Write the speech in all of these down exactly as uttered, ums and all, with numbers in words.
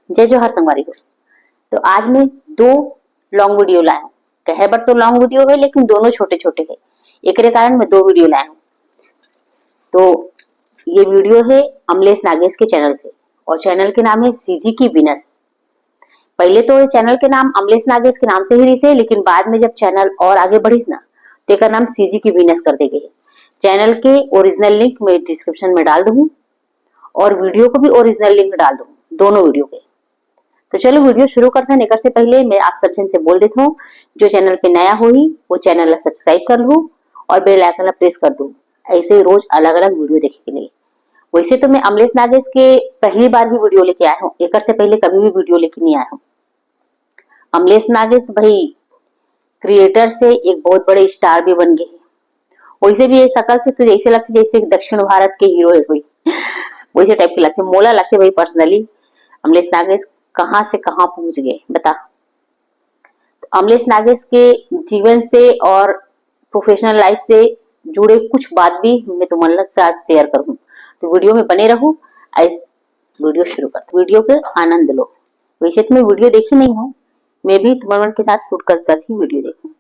जय जोहार संगवारी हो। तो आज मैं दो लॉन्ग वीडियो लाया हूँ। कहे बर तो लॉन्ग वीडियो है, लेकिन दोनों छोटे छोटे है, एकरे कारण मैं दो वीडियो लाया हूँ। तो ये वीडियो है अमलेश नागेश के चैनल से, और चैनल के नाम है सीजी की विनस। पहले तो ये चैनल के नाम अमलेश नागेश के नाम से ही रहिसे, लेकिन बाद में जब चैनल और आगे बढ़िस ना, तो एकर नाम सीजी की विनस कर दे गए। चैनल के ओरिजिनल लिंक मैं डिस्क्रिप्शन में डाल दूँ, और वीडियो को भी ओरिजिनल लिंक डाल दूँ, दोनों वीडियो के। तो चलो वीडियो शुरू करते हैं। एकर से पहले मैं आप सब जन से बोल देता हूँ, जो चैनल पे नया होही वो चैनल ला सब्सक्राइब कर लू और बेल आइकन ला प्रेस कर दू, ऐसे ही रोज अलग अलग वीडियो देखे के लिए। वैसे तो मैं अमलेश नागेश के पहली बार ही वीडियो लेके आया हूँ, एकर से पहले कभी भी वीडियो लेके नहीं आया हूँ। अमलेश नागेश तो भाई क्रिएटर से एक बहुत बड़े स्टार भी बन गए हैं। वैसे भी ये शकल से तो जैसे लगते जैसे दक्षिण भारत के हीरो है कोई, वैसे टाइप के लगते। मोला लगते भाई पर्सनली अमलेश नागेश कहाँ से कहाँ पहुंच गए बता। तो अमलेश नागेश के जीवन से और प्रोफेशनल लाइफ से जुड़े कुछ बात भी मैं तुमन ला साथ शेयर करूँ। तो वीडियो में बने रहू। इस वीडियो शुरू कर, वीडियो के आनंद लो। वैसे तो मैं वीडियो देखी नहीं हूँ, मैं भी तुमन के साथ शूट कर कर ही वीडियो देखूँ।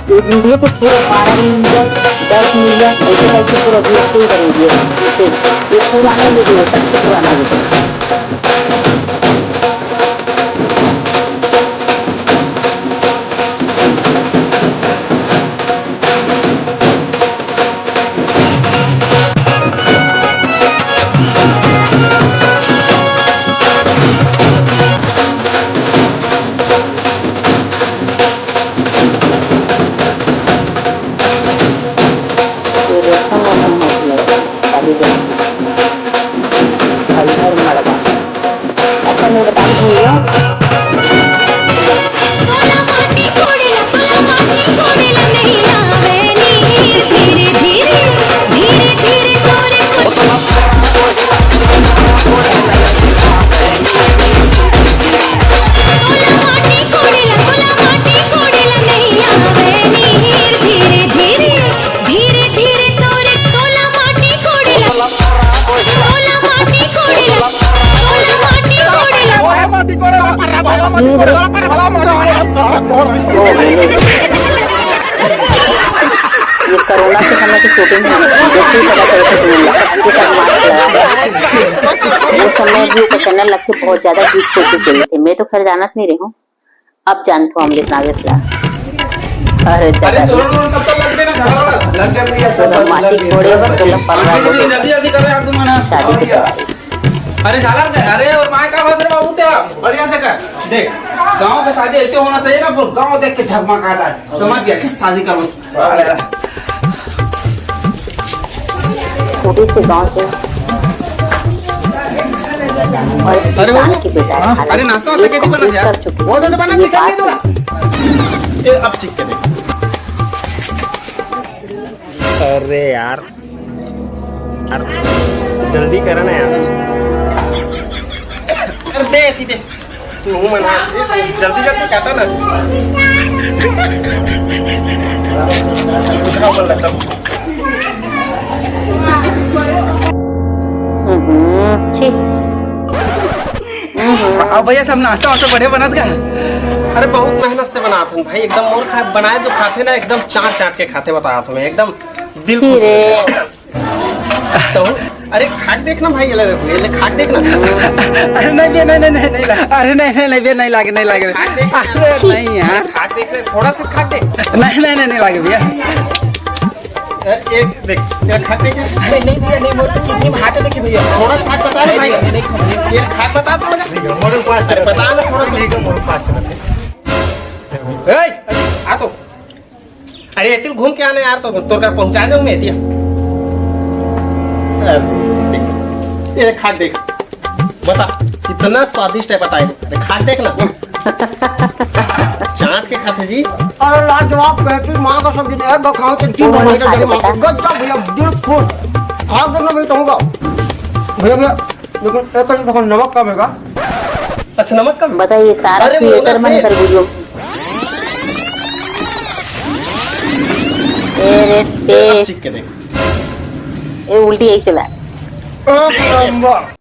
ये वीडियो को पूरा बारह मिलियन, दस मिलियन ऐसे करके पूरा व्यूज पे करेंगे। ये पुराना वीडियो है, सबसे पुराना वीडियो। ये रेशम वेशम होती है, शादी के हरिहर मड़वा। अच्छा, मैं बता दूँ भैया। ये कोरोना के समय की शूटिंग है, जैसे ही पता चला था तुमन ला, सबके सब मास्क लगा है। वो समय भी ओकर चैनल लगके बहुत ज्यादा हिट हो चुके थे। मैं तो खैर जानत नहीं रही हूँ, अब जानत हूँ अमलेश नागेश ला। अरे अरे दादा रे। तोरण वोरण सब तो लग गए ना, झगड़ा वाला? लग गया भैया, सब तो लग माटी गया। कोड़े बर तो पकड़ा अरे हो जल्दी जल्दी करो यार तुम ना। शादी की तैयारी। अरे साला, अरे और माय का बात रे बाबू तेरा, बढ़िया से कर। देख, गांव का शादी ऐसे होना चाहिए ना, पूरा गांव देख के झगमगा जाए। समझ गया? किस शादी करो? छोटे से गांव से और अरे किसान वो, के बेटा है, अरे हालांकि नाश्ता वास्ता ये कैसे बना complete यार? कर चुकी वो तो बना है। ये चिकन नहीं बात दूंगा। ये अब चिकन है। अरे यार, यार, जल्दी करा ना यार। अरे दे, दे, दे। तू मना, जल्दी, जल्दी काटा ना। उठा बोल रहा, चल। हम्म, छी। हम्म। अब भैया सब नाश्ता वास्ता बढ़िया बनत का? अरे बहुत मेहनत से बनात हन भाई, एकदम मोर खा बनाए जो खाते ना एकदम चाट चाट के खाते, बताया तुम्हें एकदम दिल खुश हो जाए। तो अरे खा के देखना भाई, ये ले, ये ले खा के देखना। अरे नहीं भैया, नहीं, नहीं, नहीं, नहीं ला-, अरे नहीं, नहीं, नहीं भैया, नहीं लागे, नहीं लागे। खा के देख। अरे नहीं यार। खा के देख ले, थोड़ा सा खा के देख। नहीं, नहीं, नहीं, नहीं लागे भैया। अरे एक देख, ये खा के देख। अरे नहीं भैया, नहीं, मोर तो किडनी में हार्ट है, देखिए भैया। थोड़ा सा खा के बता दे भाई। नहीं, नहीं, ये खा के बता दो ना। मोर पास अरे बता ना थोड़ा सा। नहीं, मोर पास चलते। ए, आ तो। अरे एतिल घूम के आना यार, तो तोर कर पहुंचा दूं मैं एतिया। ये खा के देख, बता कितना स्वादिष्ट है, बताए। अरे खा के देख ना। चाट के खाते जी। अरे लाजवाब बेहतरीन, माँ का सब्जी नहीं है, खाओ तो जी वो भर नहीं के खाते दही माँ का। गजब भैया, दिल खुश। खा के ना मैं कहूँगा भैया, भैया। लेकिन एक तो नमक कम हैगा। अच्छा, नमक कम? बताइए, सारा अरे, क्रिएटर बोनस मन है। कर वीडियो। ए रे, ए। अब चिक के देख। ए, उल्टी यही चला। एक नंबर।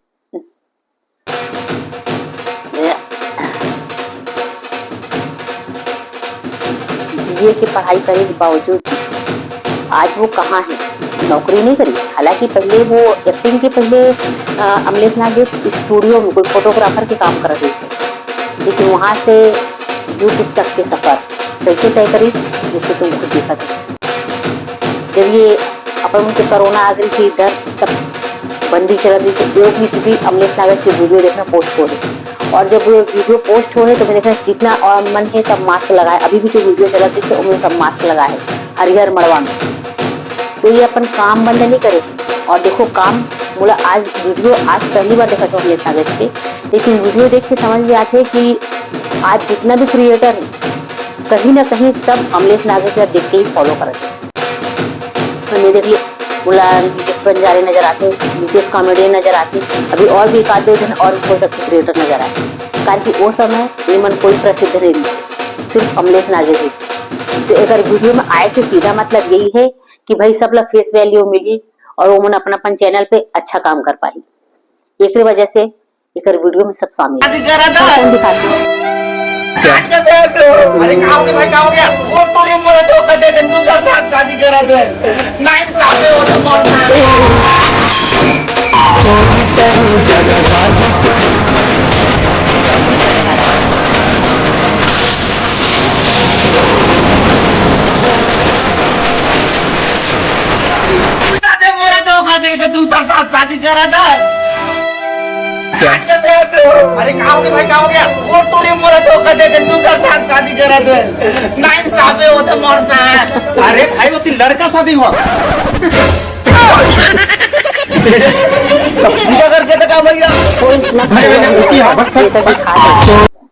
के पढ़ाई करे के बावजूद भी आज वो कहाँ है, नौकरी नहीं करी। हालांकि पहले वो एक्टिंग के पहले, अ, अमलेश नागेश स्टूडियो में कोई फोटोग्राफर के काम करत रहिस, लेकिन वहाँ से YouTube तक के सफर कैसे तय करिस, ये तो तुम खुद देखा था। जब ये अपन मन के कोरोना आ गई थी, इधर सब बंदी चलत रही थी, वो बीच भी अमलेश नागेश के वीडियो देखना पोस्ट हो रही। और जब वो वीडियो पोस्ट हो रहे तो मैं देखा जितना और मन है सब मास्क लगाए। अभी भी जो वीडियो चलत रही थी उनमें सब मास्क लगाए है हरिहर मड़वा में। तो ये अपन काम बंद नहीं करे। और देखो काम, मोला आज वीडियो आज पहली बार देखा था अमलेश नागेश के, लेकिन वीडियो देख के समझ में आते है कि आज जितना भी क्रिएटर है कहीं ना कहीं सब अमलेश नागेश ला देख के ही फॉलो करत है। तो ये देख ली, मोला नितेश बंजारे नजर आते, नितेश कॉमेडियन नजर आते, अभी और भी एक आध दो जन और हो सकते क्रिएटर नजर आए, कारण कि वो समय ये मन कोई प्रसिद्ध नहीं रही, सिर्फ अमलेश नागेश रही। तो अगर वीडियो में आए के सीधा मतलब यही है कि भाई सब ला फेस वैल्यू मिली और वो मन अपन अपन चैनल पे अच्छा काम कर पाही, एक वजह से एकर वीडियो में सब शामिल है। शादी करा था। कौन दिखाते हैं? अरे, का हो गया भाई, का हो गया? वो टोरी मोरे धोखा दे के दूसरा साथ शादी करा दे। ना इंसाफ है, वो तो मरना है। अरे, मोरे धोखा दे के दूसरा साथ शादी करा था। अरे, का हो गया भाई, का हो गया? वो टोरी मोरे धोखा दे के दूसरा साथ शादी करा दे। ना इंसाफ है, वो तो मरना है। अरे भाई, वो तो लड़का शादी हुआ। तो पूजा करके तो का भैया? कोई ना अरे, अरे, अरे, अरे, अरे, अरे, अरे, अरे, अरे,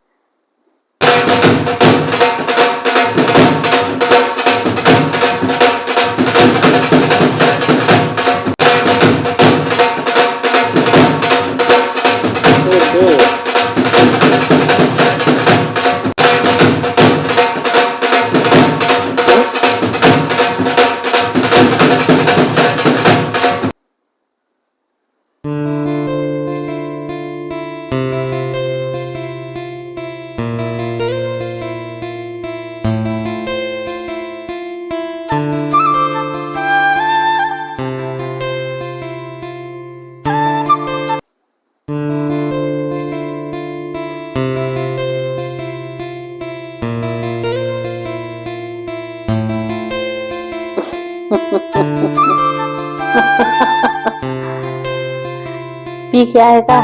पी क्या है का?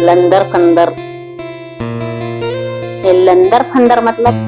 लंदर फंदर, ये लंदर फंदर मतलब?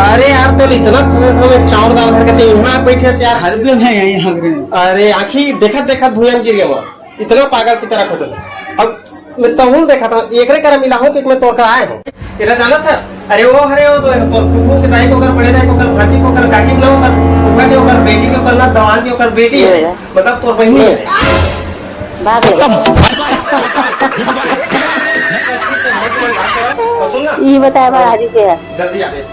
अरे यार, तेल इतना खोजे था, मैं चावल दाल भर के तेल यहाँ बैठे से यार। हर दिन है यहीं हर दिन। अरे आँखी देखत देखत भुइयां गिर गया, इतना पागल की तरह खोजत। अब मैं तहुल देखा था, एकरे करा मिला हूँ कि मैं तोर करा आए हूँ। एला जाना था? अरे वो, अरे वो तो तोर फूफू के दाई के, ओकर बड़े दाई के, ओकर भांची के, ओकर काकी के, ओकर फूफा के, ओकर बेटी के, ओकर ना दवान के, ओकर बेटी है। ये मतलब तोर बहिनी है। भाग ले। खत्म। और सुन ना। ये बताया महाराज जी से है। जल्दी आ गए।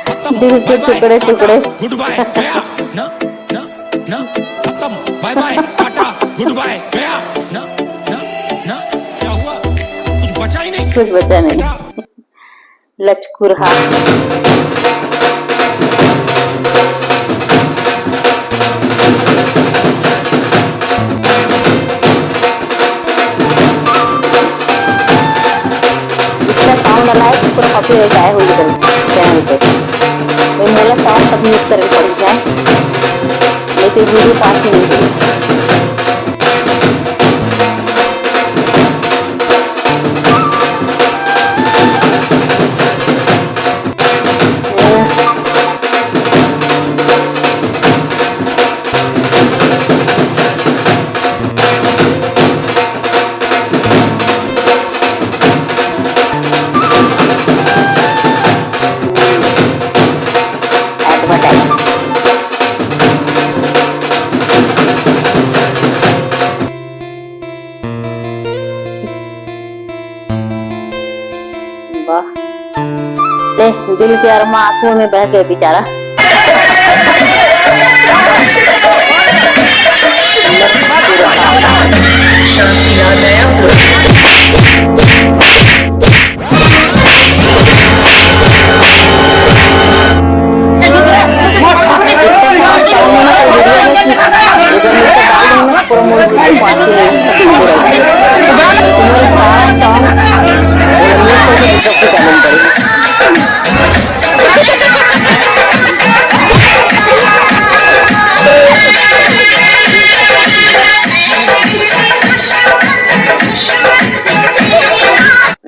खत्म। दिल के bye bye, टुकड़े टाटा, टुकड़े। Good bye, गया। ना, ना, ना, खत्म। Bye bye, Tata, good bye, गया। ना, ना, ना, क्या हुआ? कुछ बचा ही नहीं। कुछ बचा नहीं। बेटा। लचकुरहा। इसका साउंड वाला है, पूरा कॉपीराइट आया हुआ इधर चैनल पे। ये मोला साउंड सब म्यूट करके पड़ जाए, नहीं तो वीडियो पास ही नहीं हुई। एडवर्टाइज। वाह। ले, दिल के अरमा आंसुओं में बह गए बेचारा।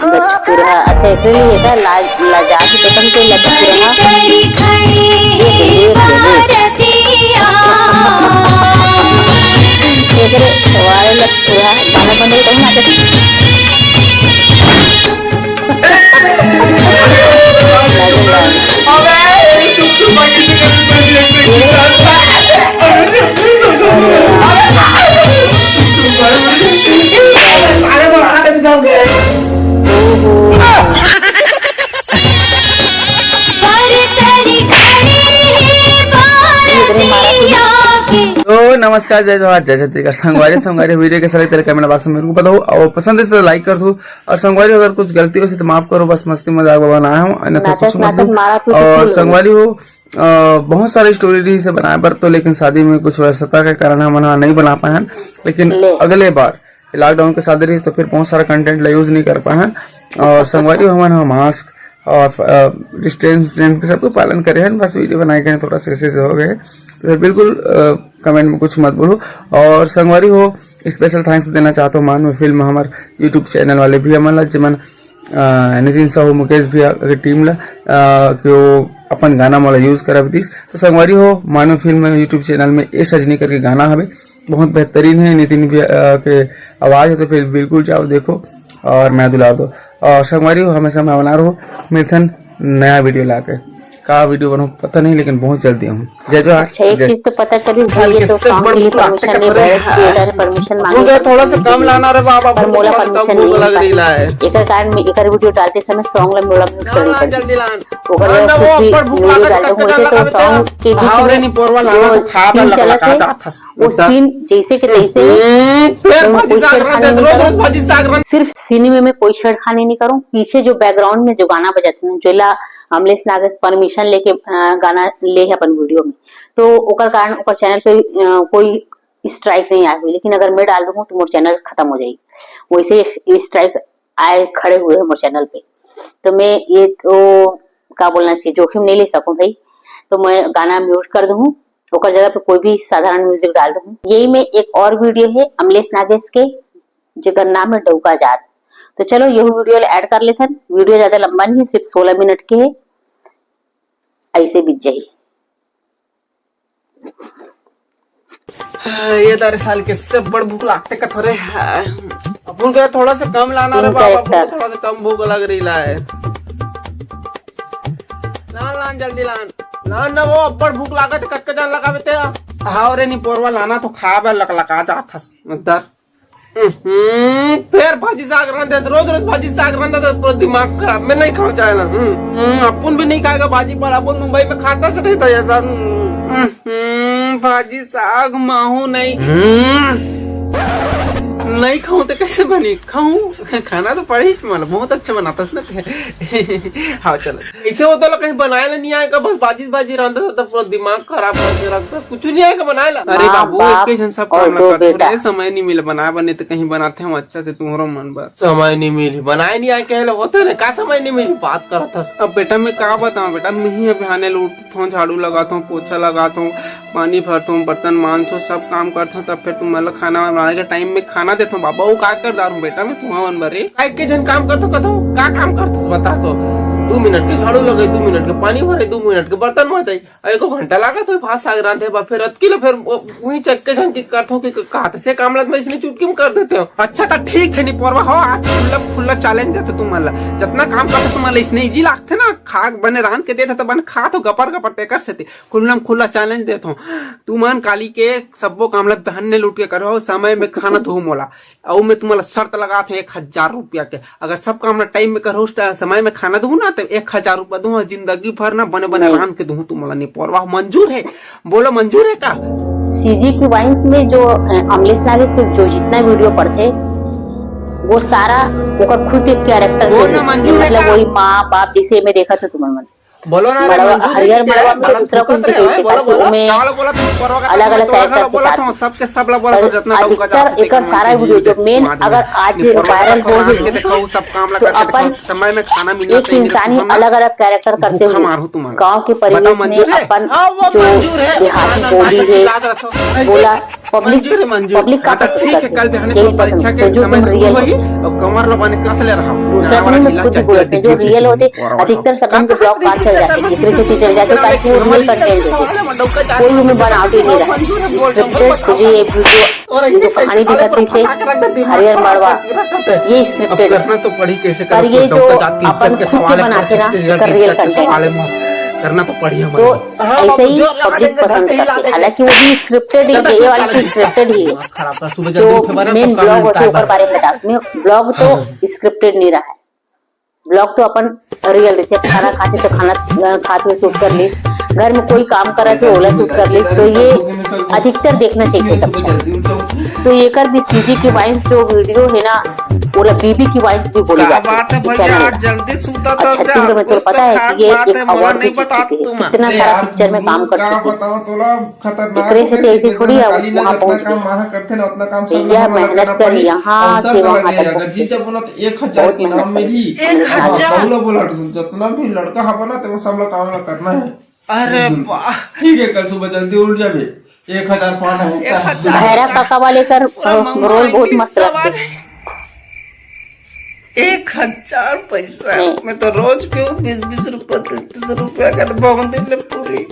लचपुरहा, अच्छा, एकरे लिए का लाज, लजा के कसम के लचपुरहा। करी खड़ी देख, देख, देख। भारतिया। एकरे वाले लचपुरहा, गाना बंद हो तो ना दे। तो नमस्कार, जय जोहार, जय छत्तीसगढ़। संगवारी, संगवारी, वीडियो के सारे तेरे कमेंट बॉक्स में मेरे को बताओ और पसंद है तो लाइक कर दो। और संगवारी, अगर कुछ गलती हो से तो माफ करो, बस मस्ती मजाक में बनाया हूँ, अन्यथा नाचत, कुछ मत नाचत लो। मारा पीटी और फूल हो। संगवारी हो, अ, बहुत सारे स्टोरी रही से बनाए बर तो, लेकिन शादी में कुछ व्यस्तता के कारण हम ना नहीं बना पाए हैं। लेकिन ले। अगले बार लॉकडाउन के शादी रही तो फिर बहुत सारा कंटेंट ला यूज नहीं कर पाए हैं। और संगवारी हो, हमन ह मास्क और, अ, डिस्टेंस, डिस्टेंस के सबको पालन करे हैं, बस वीडियो बनाए गए थोड़ा सा ऐसे से हो गए। तो फिर बिल्कुल, अ, कमेंट में कुछ मत बोलो। और संगवारी हो, स्पेशल थैंक्स देना चाहता हूँ मानव फिल्म हमर यूट्यूब चैनल वाले भी हमन ला, जेमन, अ, नितिन साहू, मुकेश भैया के टीम ला, अ, कि वो अपन गाना मोला यूज करब दिस। तो संगवारी हो, मानव फिल्म यूट्यूब चैनल में ए सजनी करके गाना हवे, बहुत बेहतरीन है। नितिन भैया, अ, के आवाज है तो फिर बिल्कुल जाओ देखो और मैं दुलार दो। और संगवारी हो, हमेशा मैं बना रहो, मिलथन नया वीडियो लाके। का वीडियो बनाऊं पता नहीं, लेकिन बहुत जल्दी हूँ। जय जोहार, अच्छा, एक जय चीज तो पता चली, साल ये के तो सब सॉन्ग बड़ के लिए मुलाकात परमिशन नहीं, करे। भरत थिएटर ने परमिशन मांगे। मुझे थोड़ा सा कम लाना रे बाबा, पर मोला थोड़ा सा कम परमिशन भूख नहीं लग रही मिल ला है। पाई। एकर कारण में एकर वीडियो डालते समय सॉन्ग ला मोला म्यूट लान, करनी लान, पड़ी। जल्दी लान। ओकर लान वजह ना, से वो कुछ भी अब्बड़ भूख वीडियो लागत, डालते कच्चा हुए डाल से तो लगावे सॉन्ग ते। के बीच हाव रे, में निपोरवा लाना जो तो खा ला, सीन लगा, चलत लगा, है, चाहत हस। वो उधर। सीन जैसे के तैसे हम्म, फिर मैं भाजी कोई साग छेड़खानी रांधे, नहीं रोज, रोज करूँ। भाजी साग रांधे। सिर्फ सिनेमे में कोई छेड़खानी नहीं करूँ। पीछे जो बैकग्राउंड में जो गाना बजाते हैं, जेला अमलेश नागेश परमिशन लेके, अ, गाना ले है अपन वीडियो में, तो ओकर कारण ओकर चैनल पे, अ, कोई स्ट्राइक नहीं आए हुए, लेकिन अगर मैं डाल दूंगा तो मोर चैनल खत्म हो जाएगी। वैसे स्ट्राइक आए खड़े हुए हैं मोर चैनल पे, तो मैं ये तो का बोलना चाहिए, जोखिम नहीं ले सकूं भाई, तो मैं गाना म्यूट कर दूं, ओकर जगह पे कोई भी साधारण म्यूजिक डाल दूं। यही में एक और वीडियो है अमलेश नागेश के, जेकर नाम है डौका जात। तो चलो, यहू वीडियो ला ऐड कर लेथन। वीडियो ज्यादा लंबा नहीं है, सिर्फ सोलह मिनट के है, ऐसे बीत जाही। ये तारे साल के सब बड़ भूख लागते कथोरे। अपन के थोड़ा सा कम लाना रे बाबा, अपन के थोड़ा सा कम भूख लग रही ला है। लान, लान, जल्दी लान। लान ना, वो अब्बड़ भूख लागत, कतका जान लगावे ते। हाव रे, निपोरवा लाना तो खाबे लकलका जात हस। उधर। हम्म, फिर भाजी साग रांधे, रोज रोज भाजी साग रांधे तो पूरा दिमाग खराब। मैं नहीं खाऊं चाहे ना। हम्म, हम्म, अपन भी नहीं खाएगा भाजी, पर अपन मुंबई में खाता से रहता है ऐसा। हम्म, भाजी साग माहू नहीं। हम्म। नहीं खाऊं तो कैसे बनी? खाऊं, खाना तो पड़ही, मतलब, बहुत अच्छा बनाथस ना ते। हाँ, चलो। ऐसे होता ला कहीं बनाए ला नहीं आए का, बस बाजी बाजी रांधत, तो पूरा दिमाग खराब करके रखथस, कुछ नहीं आए का बनाए ला। अरे माँ, बाबू, बाप एक झन सब और काम ला दो करथों बेटा। रे, समय नहीं मिले बनाए बने, तो कहीं बनाते हम अच्छा से तुम्हारो मन बर। समय नहीं मिली, बनाए नहीं आए, कहले होते ना, का समय नहीं मिली, बात करत हस। अब बेटा, मैं का बताऊं बेटा, मैं ही अभी आने ले उठथों, झाड़ू लगाथों, पोछा लगाथों, पानी भरथों, बर्तन मांजथों, सब काम करथों, तब फिर तुमन ला खाना बनाए के टाइम में खाना देथों। बाबा, वो का कर डारूं बेटा मैं तुम्हार मन बर रे? का एक झन काम करथों, कथों, का काम करथों, बता तो। दू मिनट के झाड़ू लगाई, दू मिनट के पानी भरे, दू मिनट के बर्तन मांजे, अउ एको घंटा लागत होही भात साग रांधे बर, फिर अतकी ले फिर वो, उही चक्के झन चित करथों कि काट से काम लग मैं इसने चुटकी में कर देते हो। अच्छा, तो ठीक है, निपोरवा हो, आज खुल्ला खुल्ला चैलेंज देथों तुमन ला, जतना काम करथों तुमन ला इसने इजी लागथे ना, खा बने रांध के देथों तो बने खाथों गपर गपर, तेकर सेती खुल्ला में खुल्ला चैलेंज देथों। तुमन काली के सब्बो काम ला बहन ने लूट के करो, समय में खाना दो मोला। अउ मैं तुमन ला शर्त लगाथों एक हजार रुपया के, अगर सब काम ला टाइम में करहू, उस टाइम समय में खाना दूहू ना, तो एक हजार रुपया दूहू, जिंदगी भर ना बने बने हम्म। रांध के दूहू तुमन ला, निपोरवा मंजूर है? बोलो, मंजूर है का? सीजी की वाइन्स में जो, अ, अमलेश नागेश के जो जितना वीडियो पड़थे, वो सारा ओकर खुद के कैरेक्टर बोल के ना, रूप में, मंजूर है मतलब का? वही माँ बाप जिसे मैं देखा था तुमन मन। बोलो ना रे, मड़वा, मंजूर है हरियर कि क्या? मड़वा में तो मड़वा दूसरा कुछ फुकत भी रहे हो, बोल सकते बोलो, हैं, बोलो। उनमें काला बोला तुम, परवा का अलग-अलग काला बोला कैरेक्टर था, के बोला साथ था, में। सबके सब ला बोला और था, जितना डौका अधिकतर जात एकर सारा वीडियो जो मेन अगर आज ये वायरल हो ही, देखो, सब काम तो लगा के अपन देखो, समय में खाना मिलना एक चाहिए, इंसान ही तुम ना अलग-अलग कैरेक्टर करते भूखा हुए मारू तुम ना। गांव के परिवेश बताओ, में मंजूर है? अपन हाँ, वो जो मंजूर है। देहाती खाना बोली खाने है, की बात रखो। बोला, पब्लिक, मंजूर है, मंजूर। पब्लिक का हाँ, तो पसंद ठीक है, करती कल है, बिहान यही को परीक्षा पसंद। के तो जो एग्जाम तुम शुरू रियल होही, हो, और कमर लो बने कस ले रहा हूँ। दूसरा नहीं, मैं खुद ही बोलते हैं, जो रियल होते, अधिकतर सब जन के ब्लॉग पार चल जाते, दूसरे से चल जाते, ताकि वो रियल कंटेंट देते। कोई भी बनावटी नहीं रहा। स्क्रिप्टेड, तुझे ये वीडियो, ये जो कहानी दिखत रही से, हरियर मड़वा, ये स्क्रिप्टेड है। पर ये जो अपन खुद के बनाते ना, इसका रियल कंटेंट है। करना तो पड़ी, तो ऐसे ही पब्लिक पसंद करती है। हालांकि वो भी स्क्रिप्टेड ही है, ये वाली चीज स्क्रिप्टेड ही है। जो मेन ब्लॉग होते हैं, ऊपर बारे में बताते हैं, ब्लॉग तो स्क्रिप्टेड नहीं रहा है। ब्लॉग तो अपन रियल रहिथे, खाना खाथे तो खाना, अ, खात हुए शूट कर लीस, घर में कोई काम करत हे ओला शूट कर लीस, तो ये अधिकतर देखना चाहिए सबको। तो एकर भी सीजी की वाइन्स जो वीडियो है ना, ओला बीबी की वाइन्स भी बोली जाती है। बात है भैया, आज जल्दी सूता था। अच्छा, तुमको पता है कि ये एक अवार्ड भी जीत चुकी है, कितना सारा पिक्चर में काम कर चुकी है। खतरनाक एकरे से तो ऐसे थोड़ी वहाँ पहुँच गई। भैया मेहनत कर यहाँ से वहाँ तक पहुँचे। एक हजार बहुत इनाम मेहनत मिली। एक हजार। बोला, जितना भी लड़का हवा ना, तेरे सब लोग काम करना है। अरे वाह। ठीक है, कल सुबह जल्दी उठ जाबे, एक हजार पाना है। भैरा काका वाले कर रोल बहुत मस्त लगते हैं। एक हजार पैसा। मैं तो रोज के बीस बीस रुपया, तीस तीस रुपया का तो बहुत दिन में पूरी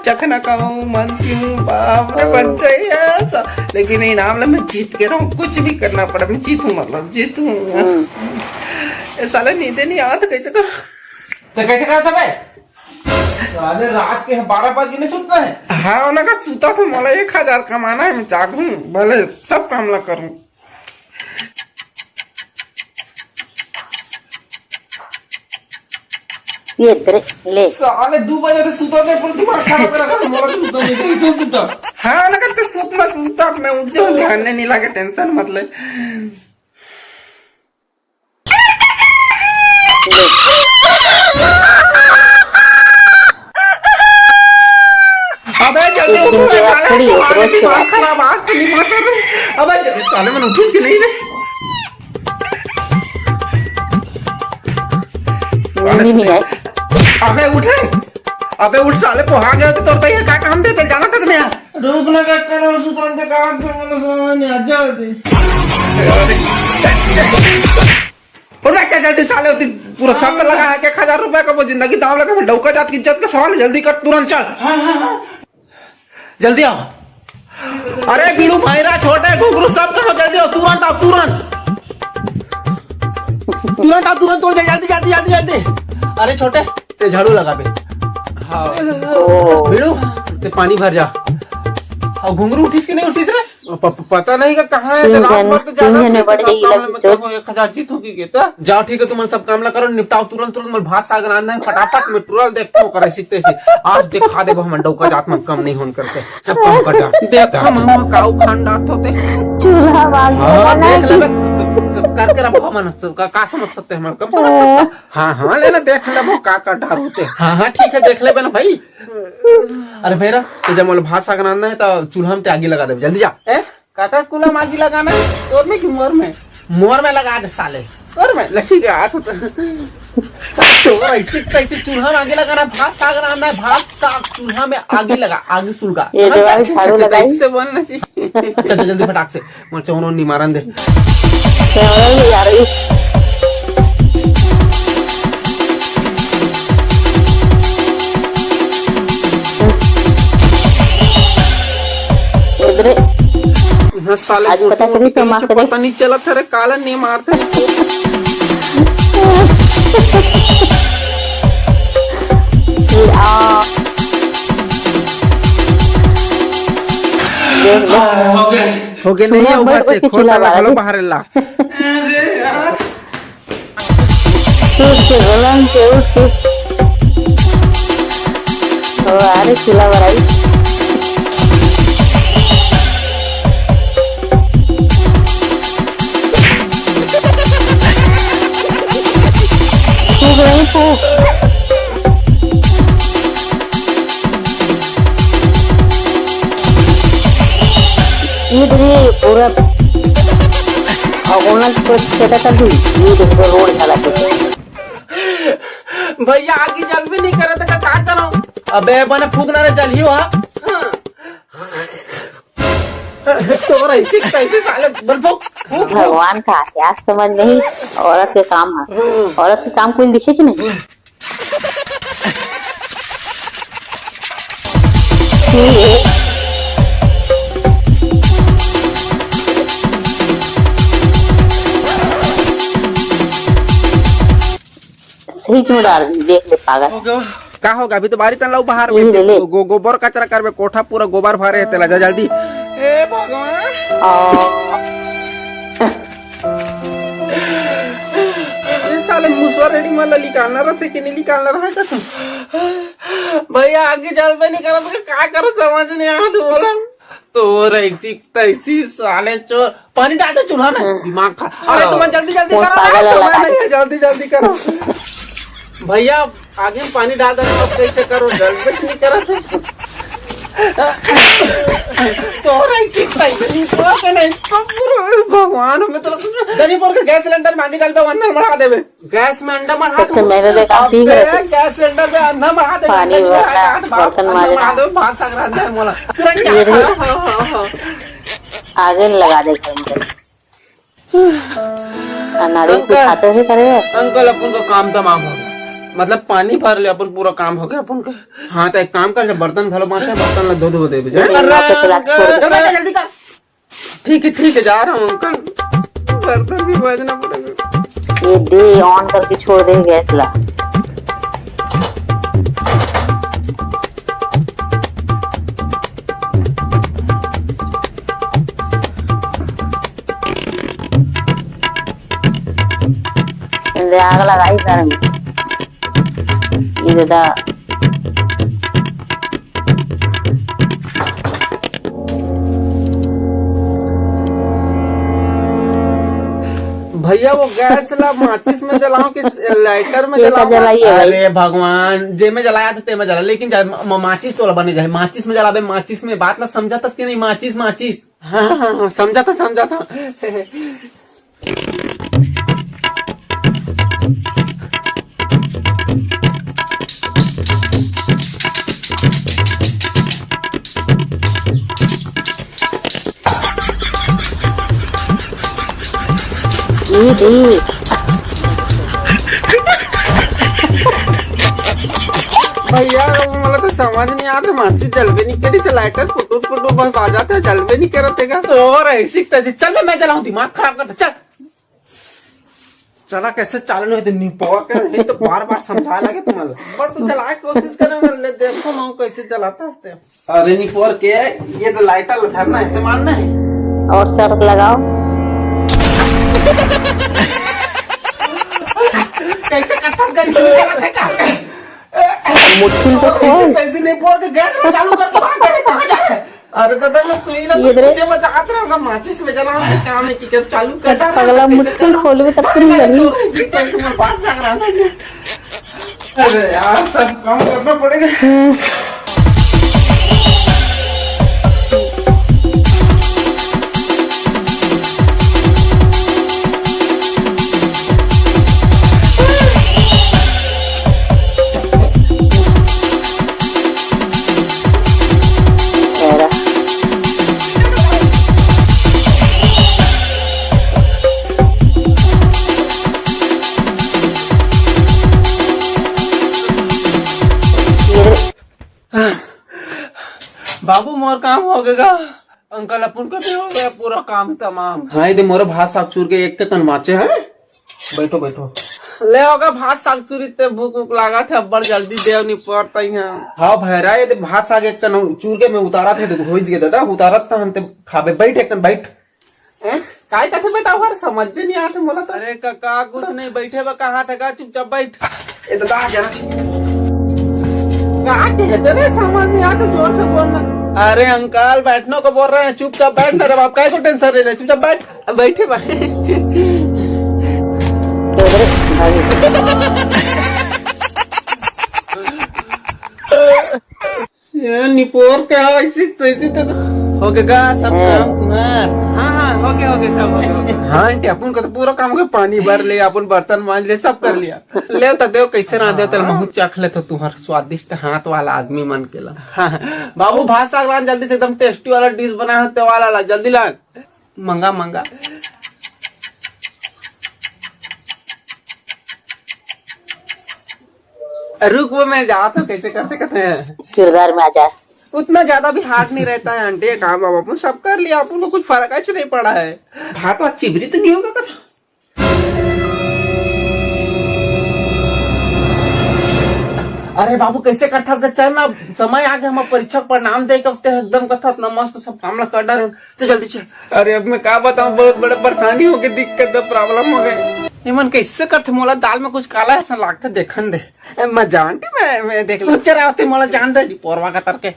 चखना खाऊं, मानती हूँ, बाप रे, बन जाइए ऐसा। लेकिन इनाम ला मैं जीत के रहूं, कुछ भी करना पड़े, मैं जीतूं, मतलब, जीतूं। ये साले नींदे नहीं आवत, कैसे कर? तो कैसे करत हवे? साले रात के बारह बजे नहीं सुतना है। हाँ, उन्हें का सुता तो मोला एक हजार कमाना है, मैं जागूं, भले सब काम ला करूं। ये तेरे ले। साले दो बजे से सुता नहीं, पूरा दिमाग खराब कर रखा है, मोला तो सुता नहीं, तू सुता। हाँ, लगा तो सुतना, सुता, मैं उठ जाऊँ, ध्यान नहीं लगे, टेंशन मत ले। अबे जल्दी उठो रे साले, खड़ी हो, तुम्हारा दिमाग खराब, आज तो नहीं मार रहे। अबे ज-, साले मन उठे कि नहीं रे? नींद नहीं आई। अबे उठे, अबे उठ साले, पोहा गया तो तोरता ही है, क्या काम देते जाना था तुम्हें यार? रुक ना, क्या करो, सुतान से काम तो बोलो, समझ नहीं आ, जल्दी। और अच्छा, जल्दी साले, होती पूरा शर्त लगा है कि एक हजार रुपए का वो जिंदगी दांव लगा, डौका जात की इज्जत का सवाल है, जल्दी कर, तुरंत चल। हाँ, हाँ, हाँ। जल्दी आओ। अरे बीड़ू भाई रा, छोटे घुघरू सब कहो, जल्दी आओ, तुरंत आओ, तुरंत। तुरंत आओ, तुरंत तोड़ दे, जल्दी, जल्दी, जल्दी, जल्दी। अरे छोटे, ते झाड़ू लगा बे। हाँ। बीड़ू, ते पानी भर जा। हाँ, घुघरू उठिस कि नहीं उठिस रे? प-, प-, पता नहीं का कहाँ है, तीन रात जन, भर तो तीन जाना जन में पड़ेगा, सब ये काम लग में सोच। एक हजार जीत होगी के तो। जाओ, ठीक है, तुम सब काम ला करो, निपटाओ तुरंत, तुरंत। मैं भात साग रांधना है, फटाफट मैं टुरल देखता हूँ, करे सीखते से। आज दिखा देबो हमन डौका जात मन कम नहीं होन करके, सब काम कर डार। देख हम, हम काऊ खान डारत होते। चूल्हा बाल हाँ, देख लेबे, क-, क-, करके रखो मन, तो का, का समझ सकते हैं हम, कम समझ सकते हैं। हाँ, हाँ, लेना देख लेबो का, का डार होते। हाँ, हाँ, ठीक है, देख लेबे ना भाई। अरे भैरा, तो जब मोला भात साग रांधना है, तो चूल्हा में ते आगी लगा देबे, जल्दी जा। ए? काकर कुला म आगी लगाना है? तोर में कि मोर में? मोर में लगा दे साले। तोर में? लखी के हाथ होता। तोर ऐसे, कैसे चूल्हा में आगी लगाना है, भात साग रांधना है, भात साग चूल्हा में आगी लगा, आगी सुलगा। ये समझ? देवाल झाड़ू लगाई। इससे बोलना चाहिए। चल, चल, जल्दी फटाक से। मोर चौनो निमारन दे। चौनो निमारन। इधरे। इहाँ साले आज पता चली तो मार पता नहीं चलत हरे, काला नहीं मारते। आ। देख, देख। हो गए। हो गए, नहीं, सुना, ऊपर बैठ से के खोल चिल्ला ताला, रहा है। बाहर ला। अरे यार। उठ के, गलन के, उठ के। ओ, अरे, चिल्ला बराई। फूक रही, फूक। ईद भी पूरा भगोना के छेदा कर दी। ईद इनको रोड चला के। भैया, आगी जलबे नहीं करत, का, का करो? अबे, बने फूकना रे, जलही हो। हाँ। तो रही कैसे साले, बल फूक, फूक, फूक। भगवान का क्या समझ नहीं, औरत के काम है। औरत के काम कोई लिखे कि नहीं? सही में डाल दी, देख ले पागल। का होगा? अभी तो बारी तन लाऊ बाहर में। ले, ले। गो-, गोबर कचरा करबे, कोठा पूरा गोबर भरे है, तेला जा जल्दी। ए भगवान। आ। ये साले मुसवा रेडी मन ला निकालना रहते कि नहीं निकालना रहा कसम। भैया, आगे जलबे नहीं करत, का करो समझ नहीं आवत, बोला। तो रईसी तईसी साले चोर, पानी डाल दे चूल्हा में, हम्म। दिमाग खा। अरे, तुम जल्दी, जल्दी करो, पागल है, समय नहीं है, जल्दी, जल्दी करो। भैया, आगे में पानी डाल दे, अब कैसे करो, जल्दी नहीं करो। तो रईसी तईसी चोर के नहीं, तो पूरा भगवान, हमें तो दनी पर के गैस सिलेंडर मांगे, जल पे अंदर बढ़ा देवे। गैस में अंडा मढ़ा दे। सबसे मेहनत है, काम ठीक है। गैस सिलेंडर में अंडा मढ़ा दे, पानी भरना, बर्तन मांजना। भात साग रांधना है मोला। तुरंत जा। हाँ, हाँ, हाँ, हाँ। आगे लगा दे घर में। अनाड़ी खाते से करे। अंकल, अपन का काम तमाम हो गया, मतलब पानी भर ले, अपन पूरा काम हो गया अपन का। हाँ, तो एक काम कर, जब बर्तन घलो बांचे, बर्तन ला धो धो देबे। जल्दी कर। ठीक है, ठीक है, जा रहा हूँ अंकल, बर्तन भी मांजना पड़ेगा। ये दे, ऑन करके छोड़ दे गैस ला। आग लगाई घर में। ये दादा। भैया, वो गैस ला माचिस में जलाओ कि लाइटर में जलाओ? जलाइए भाई। अरे भगवान, जे में जलाया था ते में जला, लेकिन जा, म-, माचिस तो बने जाए, माचिस में जलाबे, माचिस में। बात ला समझा था कि नहीं? माचिस, माचिस। हाँ, हाँ, हाँ, समझा था, समझा था। भैया, मोला तो समझ नहीं आत, माचिस जलबे नहीं करी से, लाइटर फुटुर फुटुर बस आ जाते, जलबे नहीं करत है का? और ऐसी तैसी, चल बे, मैं जलाऊं, दिमाग खराब करता, चल। चला, कैसे चालू नहीं होते, निपोर के नहीं तो बार बार समझा लगे तुमन ला। पर तू चला के कोशिश करे, मैं ले देखो ना कैसे चलाता हस्ते। अरे निपोर के, ये तो लाइटर ला धरना है, ऐसे मारना है। और शर्त लगाओ। कैसे कट्ठा गन शुरू करत हे का? मुश्किल तो खोल। कैसे नहीं बोल के गैस में चालू करके भाग गए, कहाँ जा रहे? अरे दादा, मैं तो ये लोग ये दे। पीछे में जात रहे होगा, माचिस में जला के काम है कि कब चालू कर डाला, पगला कैसे मुश्किल करना? खोलबे तब सुन अरे जानी। तो इसी कैसे मैं पास जा रहा था। अरे यार, सब काम करना पड़ेगा। बाबू, मोर काम हो गया। अंकल, अपन का भी हो गया पूरा काम तमाम। हाँ, ये दे मोर भात साग चूर के एक के तन बाचे है। बैठो, बैठो। ले होगा भात साग चूरी ते भूख उख लागा थे, अब्बड़ जल्दी देव नहीं पड़ता यहाँ। हाँ भैरा, ये दे भात साग एक तन चूर के मैं उतारा थे, देखो, होइच गए दादा, उतारत था हम ते खाबे। बैठ, एक तन बैठ। हैं? काय कथे बेटा, ओहर समझ नहीं आते मोला तो। अरे काका, कुछ नहीं, बैठे बा, कहा थे का, चुपचाप बैठ। ए दादा, जरा। का कहते रे, समझ नहीं आते, जोर से बोलना। अरे अंकल, बैठने को बोल रहे हैं, चुपचाप बैठ ना रे बाप, काय को टेंशन ले रहे, चुपचाप बैठ। अब बैठे बा। ये निपोर के हो, ऐसी तैसी तो हो गया का सब हाँ। काम तुम्हार? हाँ, हाँ, हो गया, हो गया, सब हो गया, हो गया। हाँ आंटी, अपन का तो पूरा काम के पानी भर ले, अपन बर्तन मांज ले, सब कर लिया। ले तो देव, कैसे ना देव, तेल महू चख ले तो तुम्हार स्वादिष्ट हाथ वाला आदमी मन के ला। हाँ, हाँ। बाबू, भात साग लान जल्दी से, एकदम टेस्टी वाला डिश बना है, ते वाला ला, जल्दी लान। मंगा, मंगा। रुक, वो मैं जात हूँ, कैसे करते करते हैं। किरदार में आ जाए। उतना ज्यादा भी हार्ड नहीं रहता है आंटी, ये काम अब अपन सब कर लिया, अपन को कुछ फर्क ऐसे नहीं पड़ा है। भात वात चिबरी तो नहीं होगा कथा? अरे बाबू, कैसे करथस ग? चल ना, समय आ गया, हम परीक्षा के परिणाम दे के होते हैं, एकदम कथस ना, मस्त सब काम ला कर डाल। चल जल्दी चल। अरे अब मैं का बताऊं, बहुत बड़े परेशानी हो गई, दिक्कत, प्रॉब्लम हो गए। ये मन कैसे करथे? मोला दाल में कुछ काला ऐसा लागथे, देखन दे। ए, मैं जानती, मैं, मैं देख लूं। चल आवते, मोला जान दे, पोरवा का तरके।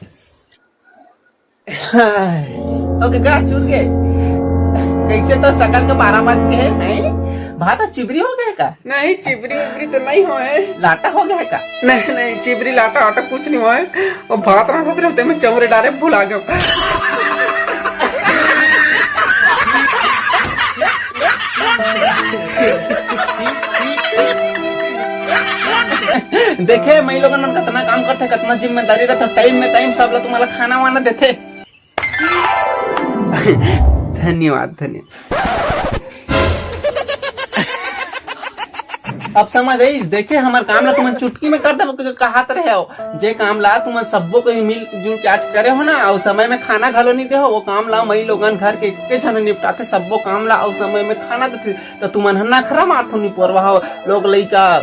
ओके, का चुर के? कैसे तो सकल के बारह बज के है, नहीं? भात चिबरी हो गए का? नहीं, चिबरी उबरी तो नहीं होए। लाटा हो गया है का? नहीं, नहीं, चिबरी लाटा आटा कुछ नहीं होए। वो भात रहा होते रहते, मैं चमरे डारे भुला गया। देखे, मई लोगन मन कतना काम करथे, कतना जिम्मेदारी रहथे, टाइम में टाइम सब ला तुम्हारा खाना वाना देथे। धन्यवाद, धन्यवाद। अब समझ आइस, देखे, हमर काम ला तुमन चुटकी में कर देबो के कहत रहे हो। जे काम ला तुमन सब्बो कोई मिलजुल के आज करे हो ना, अउ समय में खाना घलो नहीं दे हो, वो काम ला मई लोगन घर के एके झन निपटाथे, सब्बो काम ला अउ समय में खाना देथे। त तुमन ह नखरा मारथो निपोरवा हो, लोग लइका,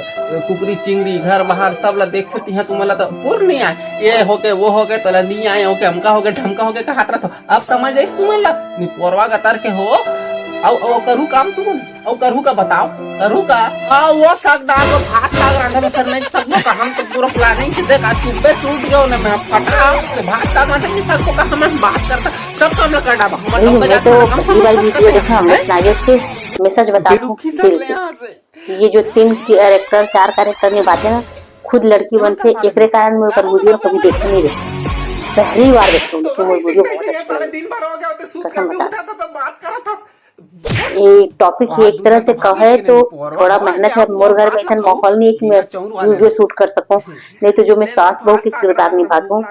कुकरी चिंगरी, घर बाहर सब ला देखथे, तिहा तुमन ला त पुर नहीं आए, ये होके, वो होके, तोला नहीं आए, होके, हमका होके, ढमका होके, कहत रहथो। अब समझ आइस तुमन ला, निपोरवा गतर के हो, अउ, अउ करू काम तुमन, अउ करू का बताओ, करू का? हाँ, वो साग डाल दो, भात साग रांधे में फिर नहीं सकबो का, हम तो पूरा प्लानिंग से देख, आज सुबह से उठ गयो ना मैं, फटाक से भात साग रांधे नहीं सकबो का, हम बात करता, सब काम ला कर डाबा, हम नहीं, लोग का मैं जाके तो काम पहली बार समझ वीडियो सकते देखा, हैं, हम हैं? लोग नागेश के, मैं सच बताऊं, बेरुखी सब दिल ले से। यहाँ से। ये जो तीन कैरेक्टर, चार कैरेक्टर निभाते ना, खुद लड़की बनते, एकरे कारण मैं ओकर वीडियो कभी देखे नहीं रहे। पहली बार देखते हूँ, लेकिन वो वीडियो बहुत अच्छा लगा। कसम बता। ये टॉपिक ही एक तरह से कहे तो थोड़ा मेहनत है। मोर घर में ऐसा माहौल नहीं है कि मैं वीडियो शूट कर सकूं, नहीं तो जो मैं सास बहू के किरदार निभाती हूँ,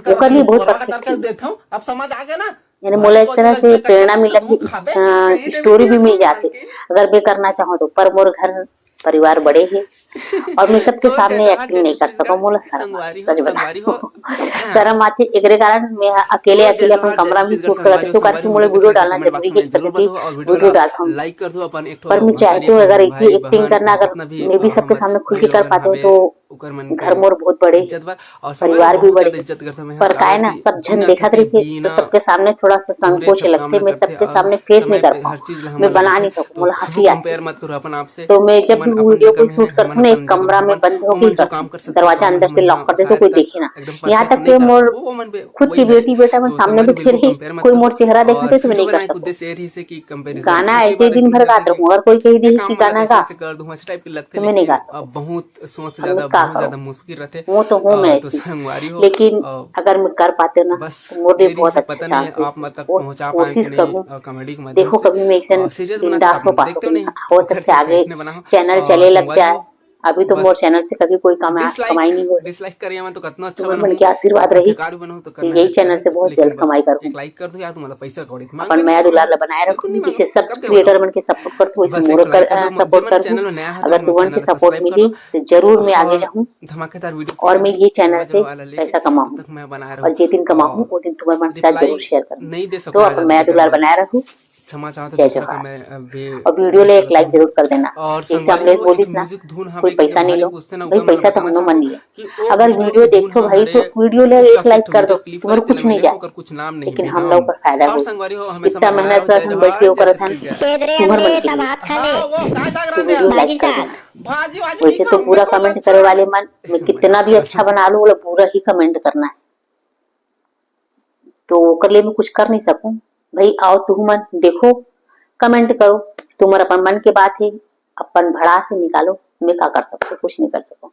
ओकर लिए बहुत परफेक्ट है। अब समझ आ गया ना? यानी मोला एक तरह से प्रेरणा मिला कि इस, अ, स्टोरी भी मिल जाते अगर मैं करना चाहूँ तो, पर मोर घर परिवार बड़े है और मैं सबके सामने एक्टिंग नहीं कर सकूँ, मोला शर्म आथे, सच बताऊँ। शर्म आथे, एकरे कारण मैं अकेले, अकेले अपन कमरा में शूट करत हूँ, क्यों करके मोला वीडियो डालना जरूरी है, एक तरह से वीडियो डालता हूँ। पर मैं चाहती हूँ अगर ऐसी एक्टिंग करना, अगर मैं भी सबके सामने खुल के कर पाते हूँ तो ओकर मन घर मोर बहुत बड़े हे, इज्जत बर, और समाज परिवार भी बहुत बड़े ज्यादा हे, इज्जत करथे। मैं पर काय ना, सब झन देखत रहिथे, तो सबके सामने थोड़ा सा संकोच लगथे। मैं सबके सामने फेस नहीं कर पाऊँ, मैं बना नहीं सकूँ, मोला हंसी आथे। तो मैं जब भी वीडियो कोई शूट करथों ना, एक कमरा में बंद होके ही करथों, दरवाजा अंदर से लॉक कर देथों, कोई देखे ना। यहाँ तक कि मोर खुद के बेटी बेटा मन सामने बैठे रही, कोई मोर चेहरा देखथे तो मैं नहीं कर सकूँ। गाना ऐसे ही दिन भर गात रहूँ, अगर कोई कही दिही कि गाना गा, तो मैं नहीं गा सकूँ। बहुत सोच से ज्यादा, बहुत ज्यादा मुश्किल रहथे। वो तो हूँ मैं ऐसी, लेकिन अगर मैं कर पाते ना, तो मोर लिए बहुत अच्छा चांस हे। कोशिश करूँ, देखो कभी मैं ऐसे बिंदास हो पाते, हो सकथे आगे चैनल चले लग जाए। अभी तो मोर चैनल से कभी कोई कमाई नहीं हो, तुमन के आशीर्वाद रही, तो यही चैनल से बहुत जल्द कमाई करूँ। अपन मया दुलार ला बनाए रखूँ, जिसे सब क्रिएटर मन के सपोर्ट करथों, वैसे मोरो सपोर्ट करहूँ। अगर तुमन के सपोर्ट मिली तो जरूर मैं आगे जाहूँ और मैं ये चैनल से पैसा कमाहूँ, और जे दिन कमाहूँ वो दिन तुमन मन के साथ जरूर शेयर करूँ। तो अपन मया दुलार बनाए रखहू। जय जोहार। और वीडियो ले एक लाइक जरूर कर देना। जैसे अमलेश बोलिस ना, कोई पैसा नहीं लो भाई, पैसा तो हमनो मन नहीं हे। अगर वीडियो देखथो भाई तो वीडियो ले एक लाइक कर दो, तुम्हर कुछ नहीं जाए, लेकिन हम लोग का फायदा हो। इतना मेहनत करत हन, बैठ के वो करत हन, तुम्हर मन के लिए तो वीडियो लाइक कर देना। वैसे तो बुरा कमेंट करे वाले मन, मैं कितना भी अच्छा बना लूँ, बोला बुरा ही कमेंट करना हे, तो ओकर लिए मैं कुछ कर नहीं सकूँ भाई। आओ तुहू मन देखो, कमेंट करो, तुम्हर अपन मन के बात हे, अपन भड़ास निकालो, मैं का कर सकूँ, कुछ नहीं कर सकूँ।